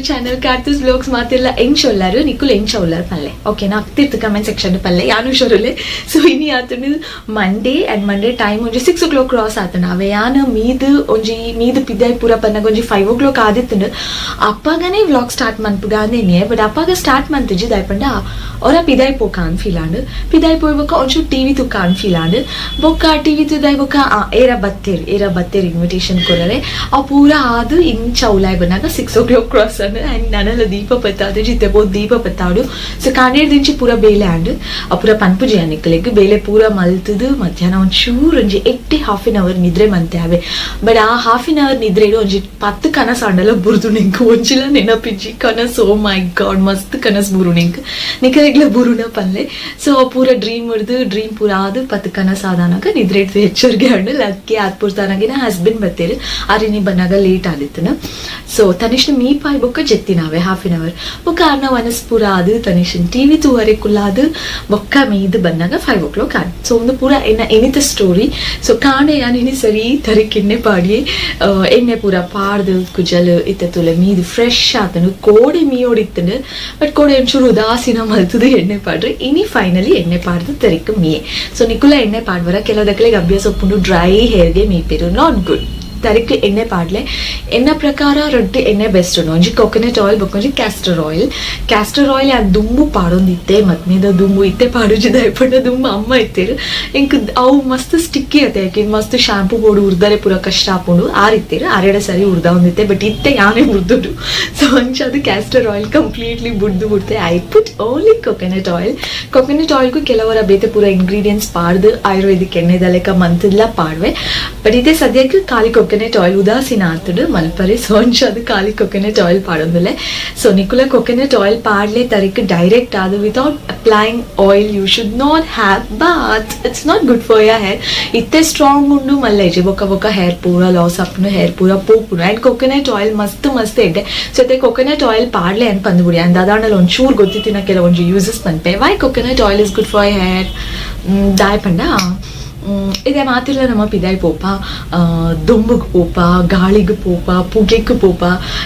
Channel Karthus vlogs. ಮಾತೆಲ್ಲ ಎಂಚ ಉಲ್ಲಾರು ನಿಕುಲು ಎಂಚ ಉಲ್ಲಾರು ಪಲ್ಲೆ ಓಕೆ ನಾ ತಿರ್ತು ಕಮೆಂಟ್ ಸೆಕ್ಷನ್ ಪಲ್ಲೆ ಯಾನು ಹುಷಾರುಲೆ. ಸೊ ಇನಿ ಆತನು ಮಂಡೇ ಅಂಡ್ ಮಂಡೇ ಟೈಮ್ ಒಂಜಿ 6 o'clock cross ಆತನು. ಅವೆ ಯಾನ ಮೀದ್ ಒಂಜಿ ಮೀದ್ ಪಿದಾಯ್ ಪೂರ ಪನ್ನಗ ಒಂಜಿ 5 o'clock ಆದಿತ್ತುಂಡು. ಅಪ್ಪಗನೇ ವ್ಲಾಗ್ ಸ್ಟಾರ್ಟ್ ಮನ್ಪುಗ ಅಂದೇನೆ, ಬಟ್ ಅಪ್ಪಗ ಸ್ಟಾರ್ಟ್ ಮಂತಿಜಿ ದಾಯಪಂಡ ಅವರ ಪಿದಾಯ್ ಪೋಕ ಅನ್ ಫೀಲ್ ಆಂಡ್. ಪಿದಾಯ್ ಪೋಯ್ ಬೊಕ್ಕ ಒಂಚೂರು ಟಿವಿ ತುಕ್ಕ ಅನ್ ಫೀಲ್ ಆಂಡ್. ಬೊಕ್ಕ ಟಿವಿ ತುದಾಯ್ ಬೊಕ್ಕ ಏರ ಬತ್ತೇರ್ ಏರ ಬತ್ತೇರ್ ಇನ್ವಿಟೇಷನ್ ಕೊರರೆ ಆ ಪೂರ ಆದು ಇಂಚ ಉಲಾಯ್ ಬಂದಾಗ 6 o'clock cross ಆಂಡ್. ಅಂಡ್ ನನಲ ದೀಪ ಪತ್ತಾದು ಜಿತ್ತೆ ಪೋ ದೀಪ ಪತ್ತಾಡು. ಸೊ ಕಾನೇರ್ ದಿಂಚಿ ಪೂರ ಬೇಲೆ ಆಂಡ್. ಆ ಪೂರ ಪನ್ಪುಜಿ ನಿಕ್ಕಲೆಗ್ ಬೇಲೆ ಪೂರ ಮಲ್ತದು ಮಧ್ಯಾಹ್ನ ಒಂಚೂರು ಒಂಜಿ ಎಟ್ಟಿ ಹಾಫ್ ಎನ್ ಅವರ್ ನಿದ್ರೆ ಮಂತೆ ಆವೆ. ಬಟ್ ಆ ಹಾಫ್ ಎನ್ ಅವರ್ ನಿದ್ರೆ ಒಂಜಿ 10 ಕನಸು ಆಂಡಲ ಬುರ್ದು ನಿಂಕ್ ಒಂಜಿಲ ನೆನಪಿಜ್ಜಿ ಕನಸು. ಓ ಮೈ ಗಾಡ್ ಮಸ್ತ್ ಕನಸು ಬುರು ನಿಂಕ್ ನಿಕಲೆಗ್ಲ ಬುರುನ ಪಲ್ಲೆ. ಸೊ ಪೂರ ಡ್ರೀಮ್ ಹಿಡ್ದು ಡ್ರೀಮ್ ಪೂರ ಆದು 10 ಕನಸು ಆದಾನಾಗ ನಿದ್ರೆ ಹಿಡ್ದು ಹೆಚ್ಚರಿಗೆ ಆಂಡ್. ಲಕ್ಕಿ ಆತ್ಪುರ್ತಾನಾಗಿನ ಹಸ್ಬೆಂಡ್ ಬತ್ತೇರು ಆರಿನಿ ಬನ್ನಾಗ ಲೇಟ್ ಆದಿತ್ತನ. ಸೊ ತನಿಷ್ನ ಮೀಪಾಯ್ ಬೊಕ್ಕ ಜೆತ್ತಿನಾವೆ ಹಾಫ್ ಎನ್ ಅವರ್ ಬೊಕ್ಕ ಅರ್ನ ವನಸ್ ಪೂರ ಅದು ತನಿಷನ್ ಟಿವಿ ತೂವರೆ ಕುಲ್ಲಾದು ಬೊಕ್ಕ ಮೀದು ಬಂದಾಗ 5 o'clock ಆದ್. ಸೊ ಒಂದು ಪೂರ ಎನ್ನ ಎನಿತ ಸ್ಟೋರಿ. ಸೊ ಕಾಣೆ ಯಾನಿನಿ ಸರಿ ತರಿಕ್ ಎಣ್ಣೆ ಪಾಡಿ ಎಣ್ಣೆ ಪೂರ ಪಾಡ್ದು ಕುಜಲ್ ಇತ್ತ ತುಲೆ ಮೀದು ಫ್ರೆಶ್ ಆತನು ಕೋಡೆ ಮೀಯೋಡಿತ್ತನು. ಬಟ್ ಕೋಡೆ ಒಂಚೂರು ಉದಾಸೀನ ಮಲ್ತದು ಎಣ್ಣೆ ಪಾಡ್ರಿ ಇನಿ ಫೈನಲಿ ಎಣ್ಣೆ ಪಾಡ್ದು ತರಿಕ್ ಮೀಯೆ. ಸೊ ನಿಕುಲ ಎಣ್ಣೆ ಪಾಡ್ವರ ಕೆಲವುದಕ್ಕಲಿಗೆ ಅಭ್ಯಾಸ ಒಪ್ಪುಂಡು ಡ್ರೈ ಹೇರ್ಗೆ ಮೀಪೇರು not good. ತರಿಕ್ ಎಣ್ಣೆ ಪಾಡ್ಲೆ ಎನ್ನ ಪ್ರಕಾರ ರೊಟ್ಟಿ ಎಣ್ಣೆ ಬೆಸ್ಟ್ ಉಂಡು. ಒಂಜಿ ಕೊಕೊನಟ್ ಆಯಿಲ್ ಬೊಕ್ಕ ಒಂಜಿ ಕ್ಯಾಸ್ಟರ್ ಆಯಿಲ್. ಕ್ಯಾಸ್ಟರ್ ಆಯಿಲ್ ಯಾನ್ ದುಂಬು ಪಾಡೊಂದಿತ್ತೆ ಮತ್ಮೇದ ದುಂಬು ಇತ್ತೆ ಪಾಡುಜಿದ ಪಂಡ ದುಂಬು ಅಮ್ಮ ಇತ್ತೇರು ಇಂಕ್ ಅವು ಮಸ್ತ್ ಸ್ಟಿಕ್ಕಿ ಅತ್ತೆ ಯಾಕೆ ಮಸ್ತ್ ಶಾಂಪೂ ಬೋಡು ಉರ್ದರೆ ಪೂರ ಕಷ್ಟ ಆಪುಂಡು ಆರಿತ್ತೇರು ಆರೆಡ ಸರಿ ಉರ್ದ ಒಂದಿತ್ತೆ ಬಟ್ ಇತ್ತೆ ಯಾನೇ ಉರ್ದುಡು. ಸೊ ಅಂಚ ಅದು ಕ್ಯಾಸ್ಟರ್ ಆಯಿಲ್ ಕಂಪ್ಲೀಟ್ಲಿ ಬುಡ್ದು ಬಿಡ್ತೆ. I put only coconut oil. Coconut ಆಯಿಲ್ಗೂ ಕೆಲವರ ಬೇತೆ ಪೂರ ಇಂಗ್ರೀಡಿಯೆಂಟ್ಸ್ ಪಾಡ್ದು ಆಯುರ್ವೇದಿಕ್ ಎಣ್ಣೆದ ಲೆಕ್ಕ ಮಂತದ್ಲ ಪಾಡ್ವೆ. ಬಟ್ ಇದೇ ಸದ್ಯಕ್ಕೆ ಖಾಲಿ ಕೊಕೊನಟ್ ಆಯಿಲ್ ಉದಾಸೀನ ಆತುಡು ಮಲ್ಪರೆ. ಸೊ ಅಂಚ ಅದು ಖಾಲಿ ಕೊಕೊನಟ್ ಆಯಿಲ್ ಪಾಡೊಂದುಲೆ. ಸೊ ನಿಕುಲ ಕೊಕೊನಟ್ ಆಯಿಲ್ ಪಾಡ್ಲೆ ತರಿಕ್ ಡೈರೆಕ್ಟ್ ಅದು without applying oil you should not have bath. It's not good for your hair. ಇತ್ತೆ ಸ್ಟ್ರಾಂಗ್ ಉಂಡು ಮಲ್ಲೇಜಿ ಬೊಕ್ಕ ಬೊಕ್ಕ ಹೇರ್ ಪೂರ ಲಾಸ್ ಆಪುಂಡು ಹೇರ್ ಪೂರ ಪೋಪುಂಡು. ಆ್ಯಂಡ್ ಕೊಕೊನಟ್ ಆಯಿಲ್ ಮಸ್ತ್ ಮಸ್ತ್ ಎಡ್ಡೆ. ಸೊ ಇತ್ತೆ ಕೊಕೊನಟ್ ಆಯಿಲ್ ಪಾಡ್ಲೆ ಅಂತ ಪಂದ್ಬಿಡಿ. ಅಂಡ್ ಅದಾಂಡಲ ಒಂಚೂರು ಗೊತ್ತಿತ್ತಿನ ಕೆಲವೊಂಜಿ ಯೂಸಸ್ ಪನ್ಪೆ why coconut oil is good for hair ದಾಯ್ ಪಂಡ ಇದೇ ಮಾತಿಲ್ಲ ನಮ್ಮ ಪಿದಾಯ್ ಪೋಪ ದೊಂಬುಗ್ ಪೋಪ ಗಾಳಿಗ್ ಪೋಪ ಪುಗೆಕ್ ಪೋಪ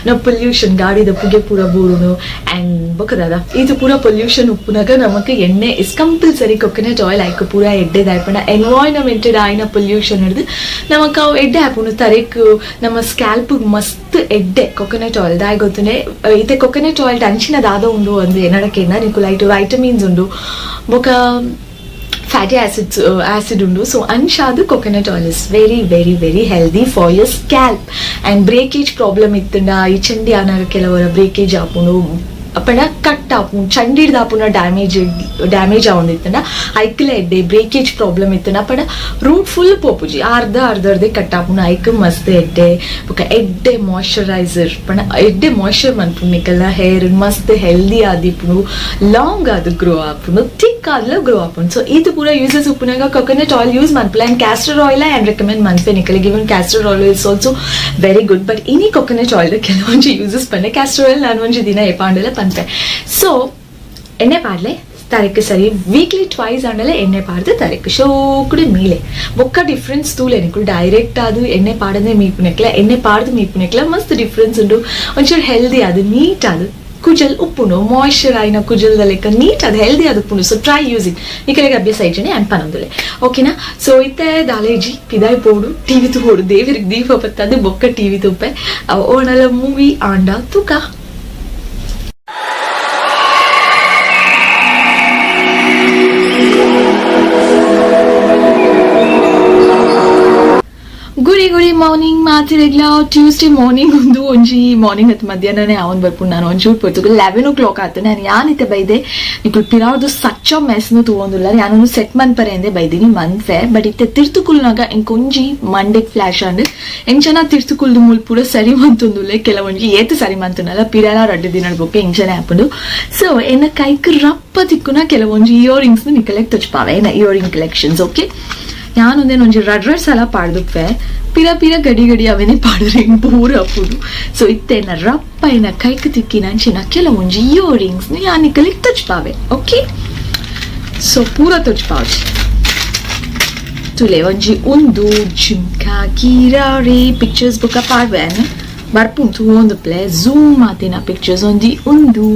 ನಾವು ಪೊಲ್ಯೂಷನ್ ಗಾಡಿದ ಪುಗೆ ಪೂರ ಬೂರುನು ಆ್ಯಂಡ್ ಬೊಕ್ಕದಾದ ಇದು ಪೂರ ಪೊಲ್ಯೂಷನ್ ಉಪ್ಪುನಾಗ ನಮಕ್ ಎಣ್ಣೆ is compulsory coconut oil ಐಕ್ ಪೂರ ಎಡ್ಡೆ ದಾಯ್ಪಂಡ ಎನ್ವಾಯ್ನಮೆಂಟೆಡ್ ಆಯ್ನ ಪೊಲ್ಯೂಷನ್ ಹಿಡ್ದು ನಮಕ್ ಅವು ಎಡ್ಡೆ ಆಪುಂಡು ತರೆಕ್ ನಮ್ಮ ಸ್ಕ್ಯಾಲ್ಪ್ ಮಸ್ತ್ ಎಡ್ಡೆ ಕೊಕೊನಟ್ ಆಯಿಲ್ ದಾಯ್ ಗೊತ್ತುನೆ. ಇತ್ತೆ ಕೊಕೊನಟ್ ಆಯಿಲ್ ಅಂಚಿನ ದಾದ ಉಂಡು ಅಂದು ಎನ್ನಡಕ್ಕೆ ನಿಕು ಲೈಟ್ ವೈಟಮಿನ್ಸ್ ಉಂಡು ಬೊಕ ಫ್ಯಾಟಿ ಆಸಿಡ್ಸ್ ಆಸಿಡ್ ಉಂಡು. ಸೊ ಅಂಚಾದು coconut oil is very very very healthy for your scalp. And breakage problem ಇತ್ತಂಡ ಈ ಚಂಡಿ ಆನಾಗ ಕೆಲವರ ಬ್ರೇಕೇಜ್ ಆಪುಂಡು ಅಪ್ಪಣ ಕಟ್ ಆಪುಂಡು ಚಂಡಿಡ್ದು ಆಪುನ ಡ್ಯಾಮೇಜ್ ಡ್ಯಾಮೇಜ್ ಆವೊಂದಿತ್ತಂಡ ಐಕ್ಲ ಎಡ್ಡೆ. ಬ್ರೇಕೇಜ್ ಪ್ರಾಬ್ಲಮ್ ಇತ್ತಂಡ ಅಪ್ಪಣ ರೂಟ್ ಫುಲ್ ಪೋಪುಜಿ ಅರ್ಧ ಅರ್ಧ ಅರ್ಧ ಕಟ್ ಆಪುಂಡು ಐಕ್ ಮಸ್ತ್ ಎಡ್ಡೆ. ಬೊಕ ಎಡ್ಡೆ ಮಾಯ್ಶ್ಚರೈಸರ್ ಪಂಡ ಎಡ್ಡೆ ಮಾಯ್ಶ್ಚರ್ ಮನ್ಪುಂಡು ನಿಕಲ್ನ ಹೇರ್ ಮಸ್ತ್ ಹೆಲ್ದಿ ಆದಿಪ್ಪುಂಡು ಲಾಂಗ್ ಆದ್ ಗ್ರೋ ಆಪುಂಡು ಥಿಕ್ ಆದ್ಲ ಗ್ರೋ ಆಪುಂಡು. ಸೊ ಇದು ಪೂರ ಯೂಸಸ್ ಉಪ್ಪುನಾಗ ಕೊಕೊನಟ್ ಆಯಿಲ್ ಯೂಸ್ ಮನ್ಪುಲ. And castor oil and recommend ಮನ್ಪೆ ನಿಕಲಿಗೆ. Even castor oil is also very good, but ಇನಿ ಕೊಕೊನಟ್ ಆಯಿಲ್ ಕೆಲವೊಂಜಿ ಯೂಸಸ್ ಪಂಡೆ ಕ್ಯಾಸ್ಟರ್ ಆಯಿಲ್ ನಾನು ಒಂಜಿ ದಿನ ಏಪಾಂಡಲ ಪನ್ಪೆ. ಸೊ ಎಣ್ಣೆ ಪಾಡ್ಲೆ ತರೆಕ್ ಸರಿ ವೀಕ್ಲಿ ಟ್ವೈಸ್ ಆಂಡಲ ಎಣ್ಣೆ ಪಾಡ್ದು ತರೆಕ್ ಶೋಕುಡು ಮೀಲೆ ಬೊಕ್ಕ ಡಿಫ್ರೆನ್ಸ್ ತೂಲೆ ನಿಕುಲು. ಡೈರೆಕ್ಟ್ ಅದು ಎಣ್ಣೆ ಪಾಡನೆ ಮೀಪುನೆಕ್ಲ ಎಣ್ಣೆ ಪಾಡ್ದು ಮೀಪುನೆಕ್ಲ ಮಸ್ತ್ ಡಿಫ್ರೆನ್ಸ್ ಉಂಡು. ಒಂಚೂರು ಹೆಲ್ದಿ ಅದು ನೀಟ್ ಅದು ಕುಜಲ್ ಉಪ್ಪುಂಡು ಮಾಯ್ಶ್ಚರ್ ಆಯ್ನ ಕುಜಲ್ದ ಲೆಕ್ಕ ನೀಟ್ ಅದು ಹೆಲ್ದಿ ಅದು ಉಪ್ಪುಂಡು. ಸೊ ಟ್ರೈ ಯೂಸಿಂಗ್ ನಿಕಲೆಗ್ ಅಭ್ಯಾಸ ಐಜನೆ ಆ್ಯಂಡ್ ಪನೊಂದುಲೆ ಓಕೆನಾ. ಸೊ ಇತ್ತೆ ದಾಲೇಜಿ ಪಿದಾಯ್ ಪೋಡು ಟಿವಿ ತೂವೊಡು ದೇವರಿಗೆ ದೀಪ ಪತ್ತದು ಬೊಕ್ಕ ಟಿವಿ ತೂಪೆ ಓಣಲ ಮೂವಿ ಆಂಡ ತೂಕ. ಗುಡಿ ಗುಡಿ ಮಾರ್ನಿಂಗ್ ಮಾತಿರೆಗ್ಲ. ಟ್ಯೂಸ್ಡೇ ಮಾರ್ನಿಂಗ್ ಒಂದು ಒಂಜಿ ಮಾರ್ನಿಂಗ್ ಅತ್ ಮಧ್ಯಾಹ್ನನೇ ಅವನ್ ಬರ್ಪುಂಡು. ನಾನು ಒಂಚೂರು ಪೊರ್ತುಗು 11 o'clock ಆತು. ನಾನು ಯಾನಿತ್ತೆ ಬೈದೆ ನಿಕುಲು ಪಿರಾವ್ದು ಸಚ್ಚ ಮೆಸ್ನು ತೂವೊಂದುಲ್ಲ ಯಾನೊಂದು ಸೆಟ್ ಮನ್ಪರೆ ಅಂದೆ ಬೈದಿನಿ ಮನ್ಫೆ. ಬಟ್ ಇತ್ತೆ ತಿರ್ತುಕುಲ್ನಾಗ ಇಂಕೊಂಜಿ ಮಂಡೆಗ್ ಫ್ಲಾಶ್ ಆಂಡ್ ಎಂಚನ ತಿರ್ತುಕುಲ್ದು ಮುಲ್ ಪೂರ ಸರಿ ಮಂತೊಂದುಲ್ಲೆ ಕೆಲವೊಂಜಿ ಏತ್ ಸರಿ ಮಂತುನಲ್ಲ ಪಿರಾಲ ರಡ್ಡು ದಿನ ಬೊಕ್ಕ ಇಂಚನೆ ಆಪುಂಡು. ಸೊ ಎನ್ನ ಕೈಕ್ ರಪ್ಪ ತಿಕ್ಕುನ ಕೆಲವೊಂಜಿ ಇಯರಿಂಗ್ಸ್ ನಿಕಲೆಗ್ ತೊಚ್ಪಾವೆ ಎನ್ನ ಇಯರಿಂಗ್ ಕಲೆಕ್ಷನ್ಸ್ ಓಕೆ. ಯಾನೊಂದೇನು ಒಂಜಿ ರಡ್ ರಡ್ ಸಲ ಪಾಡ್ದುಪ್ಪೆ ಪಿರ ಪಿರ ಗಡಿ ಗಡಿ ಅವೇನೆ ಪಾಡುರೆ ಬೋರ್ ಆಪುಂಡು. ಸೊ ಇತ್ತೆನ ರಪ್ಪ ಎನ್ನ ಕೈಕ್ ತಿಕ್ಕಿನ ಅಂಚಿನ ಕೆಲವೊಂಜಿ ಇಯರಿಂಗ್ಸ್ ಯಾನ್ ನಿಕಲೆಗ್ ತೊಚ್ಪಾವೆ ಓಕೆ. ಸೊ ಪೂರ ತೊಚ್ಪಾವೊಚಿ ತುಲೆ ಒಂಜಿ ಉಂದು ಜಿಮ್ಕಾ ಕೀರಾರಿ ಪಿಕ್ಚರ್ಸ್ ಬುಕ್ಕ ಪಾಡ್ವೆ. ಬರ್ಪುಂಡು ಒಂದು ಪ್ಲೇ ಝೂಮ್ ಆತಿನ ಪಿಕ್ಚರ್ಸ್ ಒಂಜಿ ಉಂದು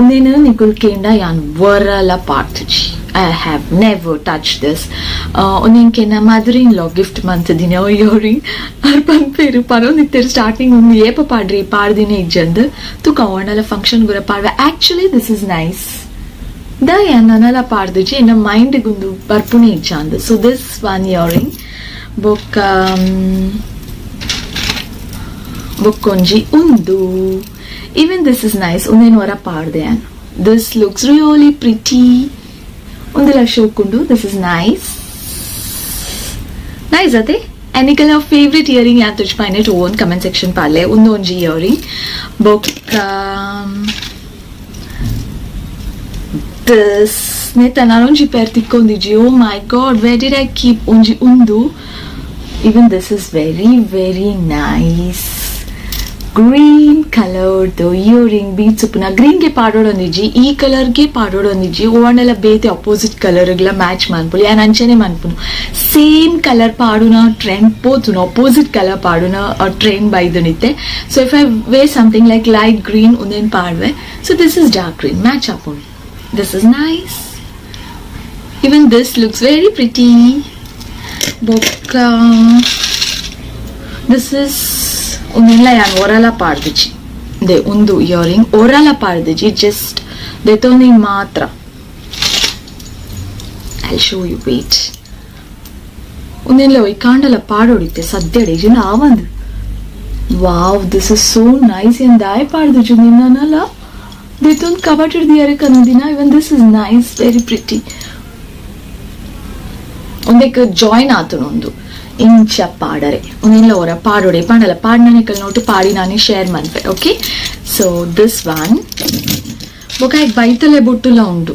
ಉಂದೇನು ನಿಕುಲ್ ಕೇಂಡ ಯಾನ್ ವರಲ ಪಾಡ್ತುಜಿ. I have never touch this. ಉಂದೆಂಕೆನ mother in law gift ಮಂತದಿನ earring. ಅರ್ ಪನ್ಪೇರು ಪನೊಂದಿತ್ತೆರ್ ಸ್ಟಾರ್ಟಿಂಗ್ ಉಂದು ಏಪ ಪಾಡ್ರಿ ಪಾಡ್ದಿನ ಇಜ್ಜಂದ್ ತುಕ ಓಣಲ ಫಂಕ್ಷನ್ ಗುರ ಪಾಡ್ವೆ. Actually this is nice the ಯಾನ್ ನನಲ ಪಾಡ್ದುಜಿ, ಎನ್ನ ಮೈಂಡ್ ಗುಂದು ಬರ್ಪುನೆ ಇಜ್ಜಂದ್. So this one earring ಬೊಕ್ಕ ಬೊಕ್ಕೊಂಜಿ ಉಂದು. Even this is nice. ಉಂದೇನು ವರ ಪಾಡ್ದೆ ಯಾನ್. This looks really pretty. ಉಂದೆಲ ಶೋಕುಂಡು. This is nice nice ಅದೇ. And ನಿಕಲ್ನ favourite earring ಯಾನ್ ತುಚ್ಪಾಯ್ನೆ to own comment section ಪಾಡ್ಲೆ. ಉಂದು ಒಂಜಿ ಇಯರಿಂಗ್ ಬೊಕ್ಕ this ನೆತ್ತ ನಾನೊಂಜಿ ಪೇರ್ ತಿಕ್ಕೊಂದಿಜಿ. Oh my god, where did I keep ಒಂಜಿ ಉಂದು. Even this is very very nice green ಕಲರ್ದು ಇಯರಿಂಗ್. ಬೀಡ್ಸ್ ಉಪ್ಪುನ ಗ್ರೀನ್ಗೆ ಪಾಡೋಡೊಂದಿಜ್ಜಿ, ಈ ಕಲರ್ಗೆ ಪಾಡೋಡೊಂದಿಜ್ಜಿ. ಓವಣ್ಣೆಲ್ಲ ಬೇತೆ ಅಪೋಸಿಟ್ ಕಲರ್ಗ್ಲ ಮ್ಯಾಚ್ ಮನ್ಪುಲಿ. ಯಾನ್ ಅಂಚನೆ ಮನ್ಪುನು. ಸೇಮ್ ಕಲರ್ ಪಾಡುನ ಟ್ರೆಂಡ್ ಪೋತುನು, ಅಪೋಸಿಟ್ ಕಲರ್ ಪಾಡುನ ಟ್ರೆಂಡ್ ಬೈದನಿತ್ತೆ. So if I wear something like light green ಉಂದೇನ್ ಪಾಡ್ವೆ. So this is dark green match ಆಪುಂಡು. This is nice. Even this looks very pretty. ಬೊಕ್ಕ this is ಉಂದೆಲ್ಲ ಯಾನ್ ಒರಲ ಪಾಡ್ದಿಜಿ. ದೆ ಉಂದು ಇಯರಿಂಗ್ ಒರಲ ಪಾಡ್ದಿಜಿ, ಜಸ್ಟ್ ದೆತೊಂದಿ ಮಾತ್ರ. I show you, wait. ಉಂದೆಲ್ಲ ಒಯ್ ಕಾಂಡಲ ಪಾಡೋಡಿತ್ತೆ ಸದ್ಯಡೆ ಇಜಿನ ಆವಂದು. Wow, this is so nice. ಏನ್ ದಾಯ ಪಾಡ್ದಿಜು ನಿನ್ನನಲ್ಲ ದೆತೊಂದು ಕಬಟ್ ಹಿಡ್ದಿಯಾರೆ ಕನ್ನದಿನ. Even this is nice, very pretty. ಒಂದಕ್ಕೆ join ಆತುನು ಒಂದು ಇಂಚ ಪಾಡರೆ. ಒಂದಿಲ್ಲ ಒರ ಪಾಡೋಡೆ ಪಾಡಲ್ಲ ಪಾಡ್ನ ನೋಟು ಪಾಡಿ ನಾನೇ share ಮನ್ಪೆ. Okay, so this one ಬೊಕ ಬೈತಲೆ ಬೊಟ್ಟುಲ ಉಂಡು.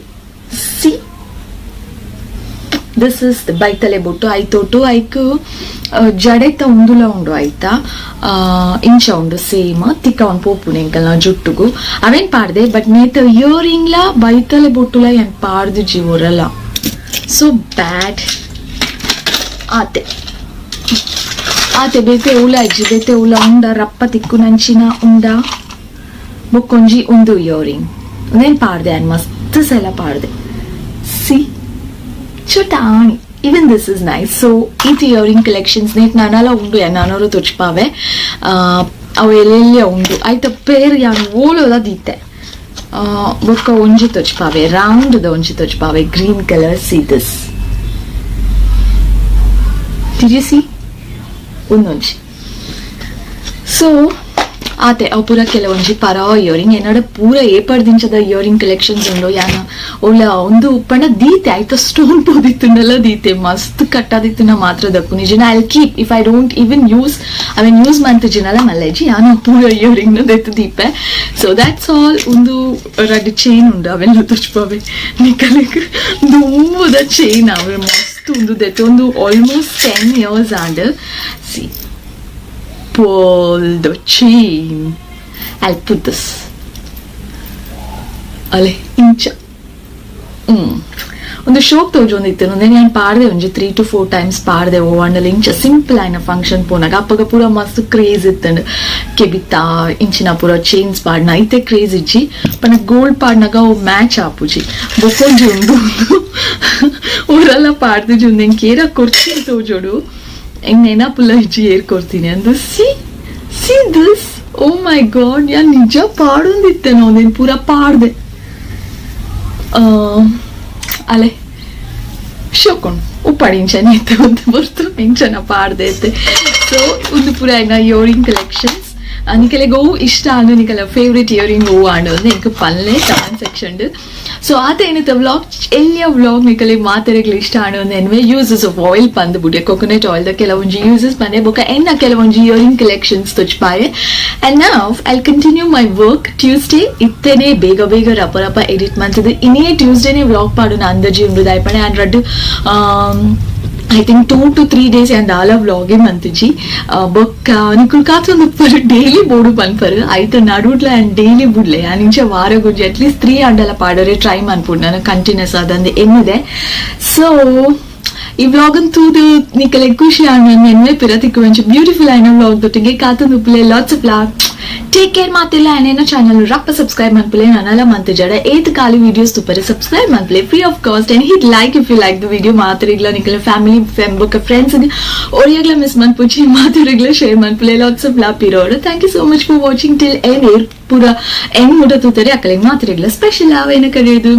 See, this is ಬೈತಲೆ ಬೊಟ್ಟು ಐತೋಟು. ಐಕ್ ಜಡೆತ ಉಂದುಲ ಉಂಡು ಆಯ್ತಾ, ಇಂಚ ಉಂಡು ಸೇಮ್ ತಿಕ್ಕ ಒಂದು ಪೋಪುನೆ ಎಂಕಲ್ನ ಜುಟ್ಟುಗು. ಅವೇನ್ ಪಾಡ್ದೆ, ಬಟ್ ನೇತ ಇಯರಿಂಗ್ಲ ಬೈತಲೆ ಬೊಟ್ಟುಲ ಏನ್ ಪಾಡ್ದು ಜೀವರಲ್ಲ. ಸೊ ಬ್ಯಾಡ್ ಆತೆ ಆತೆ. ಬೇತೆ ಉಲ ಇಜ್ಜಿ, ಬೇತೆ ಉಲ ಉಂಡ ರಪ್ಪ ತಿಕ್ಕು ನಂಚಿನ ಉಂಡ. ಬೊಕ್ಕೊಂಜಿ ಉಂದು ಇಯರಿಂಗ್ ಉಂದೇನ್ ಪಾಡ್ದೆ ಅನ್ ಮಸ್ತ್ ಸಲ ಪಾಡ್ದೆ. ಸಿ ಚುಟಾಣಿ. Even this is nice. So ಈತ್ earring collections net ನಾನಲ ಉಂಡು ನಾನವರು ತುಚ್ಪಾವೆ. ಅವು ಎಲ್ಲೆಲ್ಲ ಉಂಡು ಆಯ್ತ ಪೇರ್ ಯಾನ್ ಓಲೋದ ದೀತೆ. ಬೊಕ್ಕ ಒಂಜಿ ತೊಚ್ಪಾವೆ, ರೌಂಡ್ the ಒಂಜಿ ತೊಚ್ಪಾವೆ, green colour. See this, did you see? ಒಂದೊಂಜಿ. ಸೊ ಆತೆ ಅವು ಪೂರ ಕೆಲವೊಂಜಿ ಪರ ಇಯರಿಂಗ್ ಎನ್ನಡ ಪೂರ ಏಪರ್ದಿಂಚದ ಇಯರಿಂಗ್ ಕಲೆಕ್ಷನ್ಸ್ ಉಂಡು. ಯಾನ ಒಳ್ಳೆ ಒಂದು ಪಂಡ ದೀತೆ ಆಯ್ತ ಸ್ಟೋನ್ ಪೋದಿತ್ತುಂಡಲ ದೀತೆ ಮಸ್ತ್ ಕಟ್ಟಾದಿತ್ತಿನ ಮಾತ್ರ ದಕ್ಕು ನಿಜನ. I keep if I don't even use. I mean use ಮಂತಿಜಿನಲ್ಲ ಮಲ್ಲೇಜಿ ಯಾನ ಪೂರ ಇಯರಿಂಗ್ ನ ದೆತ್ತು ದೀಪೆ. So that's all. ಒಂದು ರಡ್ಡ್ ಚೈನ್ ಉಂಡು, ಅವೆಲ್ಲ ತುಚ್ಪವೆ ನಿಕಲೆಗ್. ದುಂಬುದ ಚೈನ್ ಅವೆ ಮಸ್ತ್ ಉಂದು ದೆತ್ತು ಒಂದು almost 10 years and. See, pull the chain. I'll put this. ಅಲೆ ಇಂಚ ಒಂದು ಶೋಕ್ ತೋಜೊಂದಿತ್ತು. ನಾನು ಪಾಡ್ದೆ ಒಂಜಿ 3 to 4 times ಪಾಡ್ದೆ. ಓ ಅಂಡಲ ಇಂಚ ಸಿಂಪಲ್ ಆಯ್ನ ಫಂಕ್ಷನ್ ಪೋನಾಗ ಅಪ್ಪಗ ಪೂರ ಮಸ್ತ್ ಕ್ರೇಜ್ ಇತ್ತಂಡ್ ಕೆಬಿತ್ತ ಇಂಚಿನ ಪೂರ ಚೈನ್ಸ್ ಪಾಡ್ನ. ಐತೆ ಕ್ರೇಜ್ ಇಜ್ಜಿ ಪಂಡ ಗೋಲ್ಡ್ ಪಾಡ್ನಾಗ ಅವು ಮ್ಯಾಚ್ ಆಪುಜಿ. ಬೊಕ್ಕೊಂಜಿ ಉಂಡು ಊರೆಲ್ಲ ಪಾಡ್ದಿಜಿ. ಉಂದು ಎಂಕ್ ಏರ ಕೊರ್ಚಿನ್ ತೋಜೋಡು, ಎಂಗ್ ನೆನಪುಲ್ಲ ಇಜ್ಜಿ ಏರ್ ಕೊರ್ತೀನಿ ಅಂದು. See see this, oh my god, ಯಾನ್ ನಿಜ ಪಾಡೊಂದಿತ್ತೇನೋ ನೀನು ಪೂರ ಪಾಡ್ದೆ. ಅಲೆ ಶೋಕೊಂಡು ಉಪ್ಪಾಡಿ ಇಂಚನೆ ಇತ್ತೆ ಒಂದು ಬರ್ತು ಇಂಚನ ಪಾಡ್ದೆ ಇತ್ತೆ. ಸೊ ಒಂದು ಪೂರ ಎನ್ನ ಇಯರಿಂಗ್ ಕಲೆಕ್ಷನ್ಸ್. ನಿಕಲೆಗ್ ಓ ಇಷ್ಟ ಆಂಡ್, ನಿಕಲ ಫೇವ್ರೆಟ್ ಇಯರಿಂಗ್ ಓ ಆಂಡ್ ಒಂದು ಎಂಕ್ ಪನ್ಲೆ comment section. So ಆತ ಏನಿತ್ತ ವ್ಲಾಗ್, ಎಲ್ಲಿಯ ವ್ಲಾಗ್ ನಿಕಲೆಗ್ ಮಾತೆರೆಗ್ಲ ಇಷ್ಟ ಆಂಡ್ ಒಂದು ಎನ್ವೆ uses of oil ಪಂದ್ ಬುಡಿಯ ಕೊಕೊನಟ್ ಆಯಿಲ್ ದ ಕೆಲವೊಂಜಿ ಯೂಸಸ್ ಪಂದೆ ಬೊಕ ಎನ್ನ ಕೆಲವೊಂಜಿ ಇಯರಿಂಗ್ ಕಲೆಕ್ಷನ್ಸ್ ತುಚ್ಪಾಯೆ. And now I continue my work. Tuesday ಇತ್ತೇನೆ ಬೇಗ ಬೇಗ ರಪ ರಪ ಎಡಿಟ್ ಮಂತದ್ದು ಇನ್ನೇ ಟ್ಯೂಸ್ಡೇನೆ ವ್ಲಾಗ್ ಪಾಡುನ ಅಂದಾಜಿ ಉಂಡು. ದಾಯಪಣೆ and ರಡ್ಡು I think 2 to 3 days and ದಾಲ ವ್ಲಾಗೇ ಮಂತಿಜಿ. ಬೊಕ್ಕ ನಿಕುಲ್ ಕಾತೊಂದು ಉಪ್ಪರು ಡೈಲಿ ಬೋಡು ಪನ್ಪರು ಐತ ನಡುಡ್ಲ ಆ್ಯಂಡ್ ಡೈಲಿ ಬುಡ್ಲೆ. ಯಾನ್ ಇಂಚ ವಾರಗೊಂಜಿ ಅಟ್ಲೀಸ್ಟ್ 3 ಅಂಡಲ ಪಾಡರೆ ಟ್ರೈ ಮನ್ಪುಂಡು ನಾನು ಕಂಟಿನ್ಯೂಸ್ ಆದಂದು ಎನ್ನುದೆ. ಸೊ ಈ ವ್ಲಾಗ್ ತೂದು ನಿಕಲೆ ಖುಷಿ ಆಂಡ್ ಎನ್ಮೆ ಪಿರ ತಿಕ್ಕು ಒಂಜಿ ಬ್ಯೂಟಿಫುಲ್ ಆಯಿನ vlog ದೊಟ್ಟಿಗೆ ಕಾತೊಂದು ಉಪ್ಪುಲೆ. Lots of love, take care ಮಾತೆಲ್ಲ. ಎನ್ನ ಚಾನಲ್ ರಪ್ಪ ಸಬ್ಸ್ಕ್ರೈಬ್ ಮನ್ಪುಲೆ. ನನಲ ಮಂತ್ ಜಡ ಏತ್ ಖಾಲಿ ವಿಡಿಯೋಸ್ ತುಪ್ಪರೆ. ಸಬ್ಸ್ಕ್ರೈಬ್ ಮನ್ಪುಲೆ free of cost and hit like if you like the video. ಮಾತ್ರಿಗ್ಲ ನಿಕಲೆ ಫ್ಯಾಮಿಲಿ ಬೊಕ್ಕ ಫ್ರೆಂಡ್ಸ್ ಒರಿಯಾಗ್ಲ ಮಿಸ್ ಮನ್ಪುಚಿ, ಮಾತ್ರಿಗ್ಲ ಶೇರ್ ಮನ್ಪುಲೆ. ಲಾಟ್ಸ್ ಆಫ್ ಲವ್ ಪಿರೋಡು. Thank you so much for watching till end. ಏರ್ ಪೂರ ಎಂಡ್ ಮುಟ ತೂತರೆ ಅಕಲೆಗ್ ಮಾತ್ರಿಗ್ಲ ಸ್ಪೆಷಲ್ ಆವೇನ ಕಡೆಯದು.